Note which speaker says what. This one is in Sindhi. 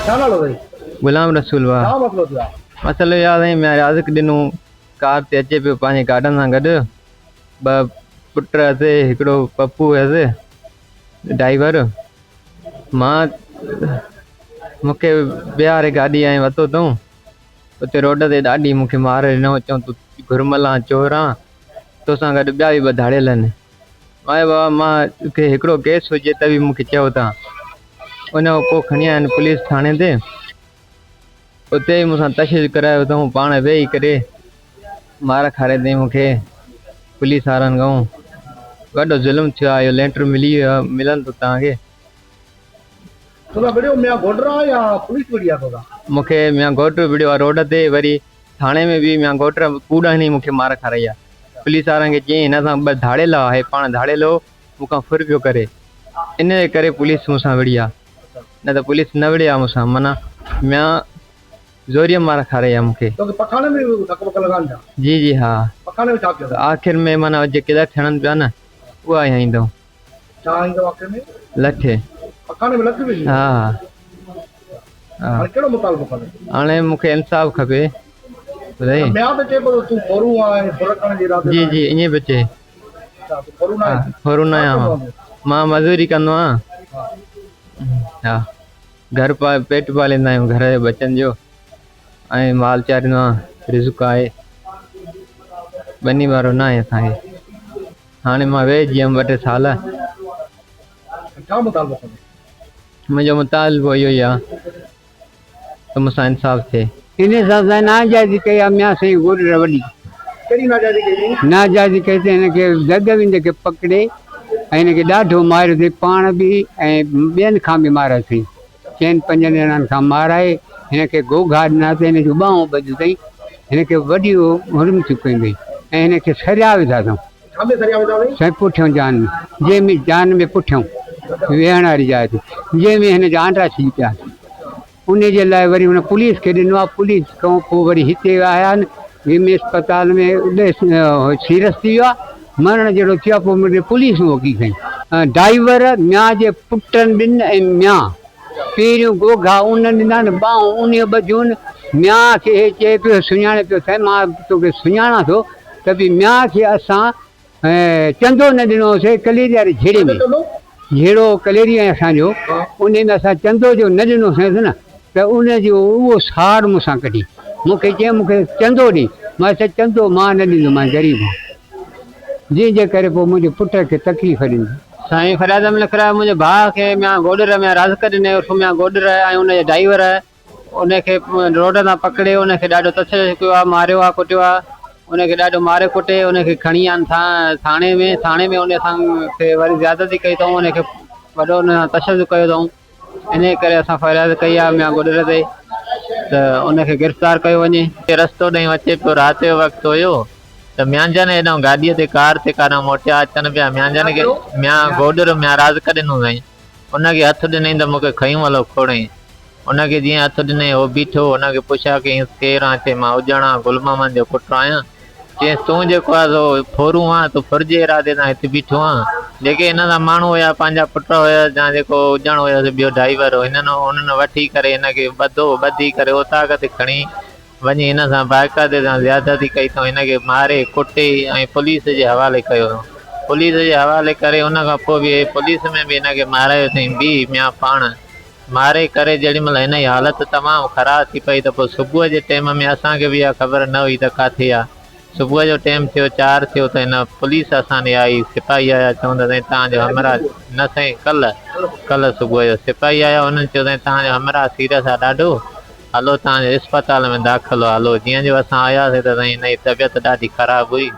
Speaker 1: ابا ڇا نالو اٿئي؟
Speaker 2: غلام رسول واهه.
Speaker 1: ڇا مسئلو ٿيو آهي؟
Speaker 2: مسئلو اهو آهي سائين ميان رازق ڏنو ڪار تي اچي پيو پنهنجي گارڊن سان گڏ ٻه پٽ هئس هڪڙو پپو هئس ڊرائيور مان مونکي بيهاري گاڏي ۽ وتو اٿئون اتي روڊ تي ڏاڍي مونکي مار ڏنو چون تون گهرمل آن چور آن توسان گڏ ٻيا به ٻه ڌاڙيل آهن آء بابا مان کي هڪڙو ڪيس هجي ته به مون کي چئو تان ان کان پوء کڻي آيا آهن پوليس ٿاڻي تي اتي ئي مون سان تشدد ڪرايو اٿئون پاڻ ويهي ڪري مار کاري اٿئي مون کي پوليس وارن کان وڏو ظلم ٿيو آهي اهو ليٽر ملي ويو آهي ملندو توهان کي.
Speaker 1: توسان وڙهيو ميان گهوٽرا يا پوليس وڙهي آهي توسان؟
Speaker 2: مون کي ميان گهوٽ وڙهيو آهي روڊ تي وري ٿاڻي ۾ به ميان گهوٽ ڪوڙ هڻي مون کي مار کارائي آهي. پوليس وارن کي چيائين هن سان ٻه ڌاڙيل هئا هي پاڻ ڌاڙيل هو مون کان ڦر پيو ڪري ان جي ڪري پوليس مون سان وڙهي آهي نه ته پوليس نه وڙهي ها مون سان معنيٰ ميان زوريء مار کارائي آهي مون کي.
Speaker 1: توکي پکاڻي ۾ به ڌڪ وڪ لڳا آهن ڇا؟
Speaker 2: جي جي ها.
Speaker 1: پکاڻي ۾ ڇا ڪيو اٿئي؟
Speaker 2: آخر ۾ معنيٰ جيڪي لٺ هڻن پيا نه اها ئي هنئي اٿئون.
Speaker 1: ڇا هنئي اٿئون آخر ۾؟
Speaker 2: لٺ.
Speaker 1: پکاڻي ۾ لٺ وجهي؟
Speaker 2: ها ها.
Speaker 1: هاڻي ڪهڙو مطالبو ڪندين؟
Speaker 2: هاڻي مون کي انصاف کپي. ٻڌائي.
Speaker 1: ميان ته چئي پيو ته تون ڦورو آهين ڦر ڪرڻ جي ارادي
Speaker 2: جي جي ائين پيو چئي.
Speaker 1: اڇا تون ڦورو نه آهين؟
Speaker 2: ڦورو نه آهيان مان. مان مزوري ڪندو آهيان. ها گهر پيٽ پاليندا آهيون گهر جي ٻچن جو ۽ مال چاريندو آهيان رزق آهي ٻني وارو نه آهي اسان کي هاڻي مان ويهجي ويم ٻه ٽي سال.
Speaker 1: ڇا مطالبو ڪندين؟
Speaker 2: منهنجو مطالبو اهو ئي آهي ته مون سان انصاف ٿئي.
Speaker 3: انهي سان سائين ناجائزي ڪئي آ ميان سائين گوڏڙ وڏي.
Speaker 1: ڪهڙي ناجائزي ڪئي اٿئي؟
Speaker 3: ناجائزي ڪئي ته هن کي دڳ ويندي کي پڪڙي ۽ هن کي ڏاڍو ماريو اٿئي پاڻ به ۽ ٻين کان به مارايو اٿئي چئن پنجن ڄڻن کان مارائي هن کي گوگها ڏنا اٿئي هن جون ٻانهون ٻڌيون اٿئي هن کي وڏيون حرمتيون ڪيون اٿئي ۽ هن کي سريا وڌا اٿئون.
Speaker 1: ڇا ۾ سريا وڌا اٿئي؟
Speaker 3: سائين پٺيون جان ۾، جنهن ۾ جان ۾ پٺيون ويهڻ واري جاء تي، جنهن ۾ هن جا آنڊا ڇڄي پيا. انهي جي لاء وري هن پوليس کي ڏنو آهي، پوليس کان پوء وري هتي آيا آهن، ويمي اسپتال ۾ سيرس ٿي ويو آهي، مرڻ جهڙو ٿي ويو آهي، پوء مون کي پوليس موڪلي سائين. ڊائيور ميان جي پٽن ٻن ۽ ميان پهريون گوگها انهن ڏنا آهن، ٻانهون انهيء ٻڌيون، ميان کي هي چئي پيو سڃاڻي پيو سائين مان توکي سڃاڻان ٿو، ته به ميان کي اسان چندو نه ڏنو هوسي ڪليري واري جهيڙي ۾، جهيڙو هو ڪليري ۽ اسان جو، انهي ۾ اسان چندو جو نه ڏنوسينس نه ته ان جو اهو ساڙ مون سان ڪڍي مون کي چيائين مون کي چندو ڏي، مان چيس چندو مان نه ڏيندومانء غريب آهيان، جنهن جي ڪري پوء منهنجي پٽ کي تڪليف ڏني.
Speaker 2: سائين فرياد احمد لکرايو منهنجي ڀاء کي ميان گوڏر ميان رازق ڏني عرف ميان گوڏر ۽ ان جي ڊرائيور ان کي روڊ تان پڪڙي ان کي ڏاڍو تشدد ڪيو آهي ماريو آهي ڪٽيو آهي ان کي ڏاڍو ماري ڪٽي ان کي کڻي آيا ٿاڻي ۾ ٿاڻي ۾ ان سان کي وري زيادتي ڪئي اٿئون ان کي وڏو ان سان تشدد ڪيو اٿئون ان ڪري اسان فرياد ڪئي آهي ميان گڏر تي ته ان کي گرفتار ڪيو وڃي.
Speaker 4: رستو ڏئي اچي پيو رات جو وقت هيو ته ميانجن هيڏانهن گاڏيء تي ڪار تي ڪاڏانهن موٽيا اچن پيا ميانجن کي ميان گوڏر ميان رازق ڏنو سائين ان کي هٿ ڏنائين ته مون کي کنيون هلو کوڙئين. ان کي جيئن هٿ ڏنائين هو بيٺو. ان کي پڇا ڪيائينس ڪير آن؟ چيائين مان اجڻ آن، گل محمد جو پٽ آهيان. چيائينس تون جيڪو آهين سو ڦورو آن، تون ڦر جي ارادي سان هت بيٺو آن. جيڪي هن سان ماڻهو هيا پنهنجا پٽ هيس يا جيڪو اجڻ هيس ٻيو ڊرائيور هو هنن انهن وٺي ڪري هن کي ٻڌو، ٻڌي ڪري اوطاق تي کڻي وڃي هن سان باقاعدي سان زيادتي ڪئي اٿئون، هن کي ماري ڪٽي ۽ پوليس جي حوالي ڪيو اٿئون. پوليس جي حوالي ڪري ان کان پوء به پوليس ۾ به هن کي مارايو اٿئين به ميان پاڻ ماري ڪري جيڏي مهل هن جي حالت تمام خراب ٿي پئي ته پوء صبح جي ٽيم ۾ اسان کي به اها خبر نه هئي ته ڪاٿي آ. صبح جو ٽيم ٿيو چار ٿيو ته هن پوليس اسان ڏي آئي سپاهي آيا چون ته سائين توهان جو همراهه نه سائين ڪلهه ڪلهه صبح جو سپاهي آيا انهن چيو سائين توهان جو همراهه سيريس آ ڏاڍو هلو توهان جو اسپتال ۾ داخل آ هلو جيئن جو اسان آياسين ته سائين هن جي طبيعت ڏاڍي خراب هئي.